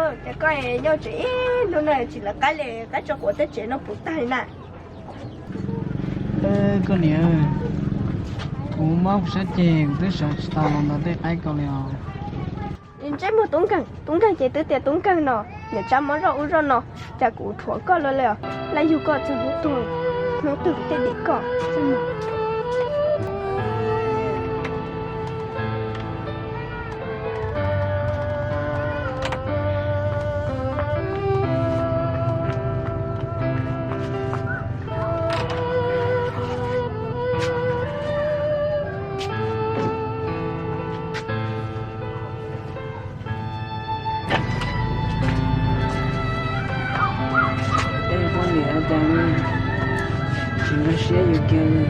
Ces koj nyob tsev ib hnub no tsis lawv qab li, qab tso quav tej tsev no puv tag li na. Koj niam, kuv mob kuv sab ceg kuv twb sawv tsis tau los ntawm tej qaib ko li os. Ntsej muag tub nkeeg, tub nkeeg ces twb tias tub nkeeg no, niam tsab mob zoj ub zoj no, cas kuv rhuav koj los li os, laj yug koj txog hnub tuag, hnub tuag tej dim koj. Tej poj niam cas tsis nkag siab yus kiag li.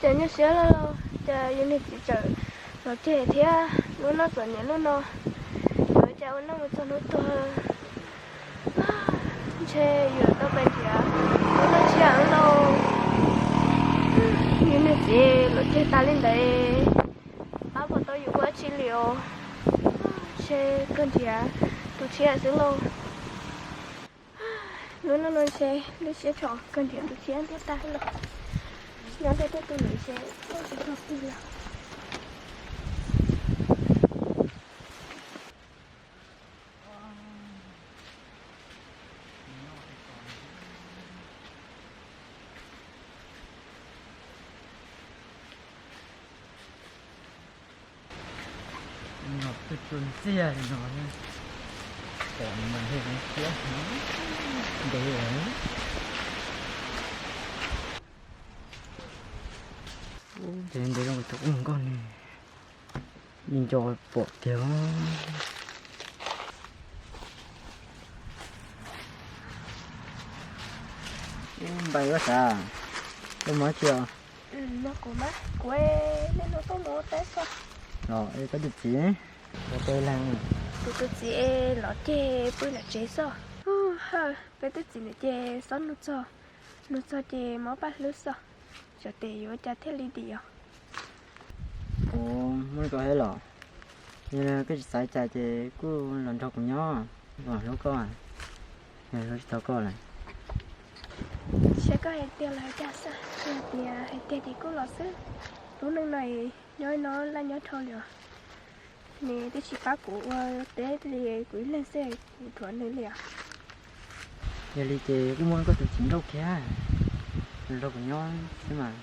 Cas nyuaj siab loj, cas yus niag txiv tseem los ceg thiab, lub no txom nyem lub no, yuav cas ua neej mus txog hnub tuag. Ntshe yuav tau pes nrhiav lub neej tshiab lauj. Yus niag txiv los ceg tas li ntawd, pab puas tau yus ua dab tsi li os. Ntshe kawg nrhiav tus tshiab xwb lauj. Lub no no ntshe lub siab tshom kawg nrhiav tus tshiab ntiab tag los, nyob tej tej tus nws ntshe tsis tau twg los. No twb tsuas ntxiag li no, pom mas thiaj zoo siab ntev lawm. Ces ntev loo tus ub nkauj ne, me nco pom tiag. Npais ua sav, koj mus tsi os? Kuv, nej hnub tuaj mus ua teb xwb. Los koj tus txiv, ua teb leej? Kuv tus txiv los ceg pw nram tsev xwb. Hawj, peb tus txiv nws ces xob nug txog, nug txog ces mob paj hlwb xwb. Xyov tes yuav ua cas thiaj li dim os. Kuv muaj li ko thiab los? Yog koj tsis xav cas ces kuj los nrog kuv nyob, kuv hlub koj, hlub tsis tau koj lawm. Saib koj hais tiag los hais cas xwb, yog tias hais tiag ces kuj los xwb. Lub neej no nyob no laj nyob dhau li os. Nws twb tsis pab kuv ua teb li, kuv ib leeg xwb kuv dhuav nws li os. Yog li ces kuj muaj koj tus txiv nrauj kiag, nws nrog kuv nyob xwb mas.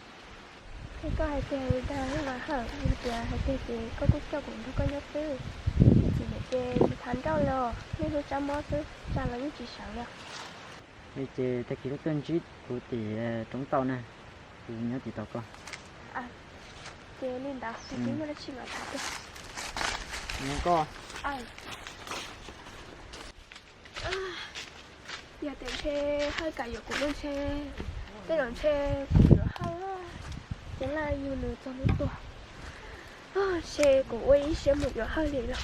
Es koj hais tiag li ntag los Hawj, yog tias hais tiag ces koj kuj coj kuv nrog koj nyob xwb. Tus txiv ntawd ces tsis tau nrauj li os, niaj hnub tsab mob xwb, tsa los yeej tsis sawv li. Li ces tag kis koj tuaj ntsib kuv tim roob tauj na, kuv nyob tim tos koj. Ces li ntawd, tag kis muaj dab tsi los tham tiag. Nyob koj. Yog tias ntshe Hawj kam yuav kuv lawm ntshe, tej zaum ntshe kuv yuav Hawj, ces laj yug nws txog hnub tuag. Ntshe kuv ua ib siab mus yuav Hawj li los.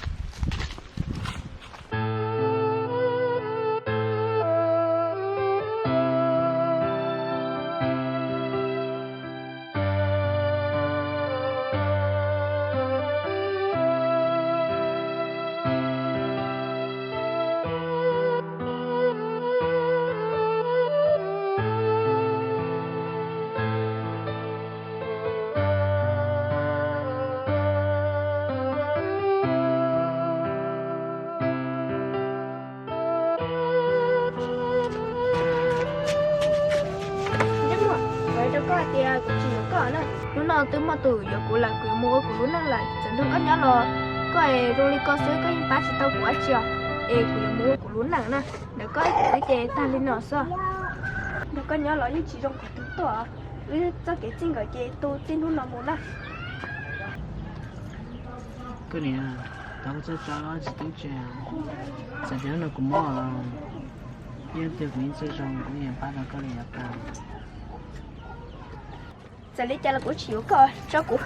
Ntsej muag, kuv hais rau koj hais tias kuv tsis yuav koj na. Hnub no twb muaj tus yuav kuv lawm, kuv yuav mus ua kuv lub neej lawm, txawm nrog koj nyob los koj es zoo li ko xwb koj yeej pab tsis tau kuv dab tsi os. Es kuv yuav mus ua kuv lub neej na, ntawm koj ces tag li no xwb. Ntawm koj nyob los yeej tsis zoo qhov twg tuaj, wb txoj kev txij nkawm ces tu txij hnub no mus na. Koj niam, thov koj txhob tso tsis tub tsev, txawm tias hnub no kuv mob los yeej tiag kuv yeej txawj zoo, kuv yeej pab tau koj li yav tag. Txawm li cas los kuv tsis yuav koj tso kuv.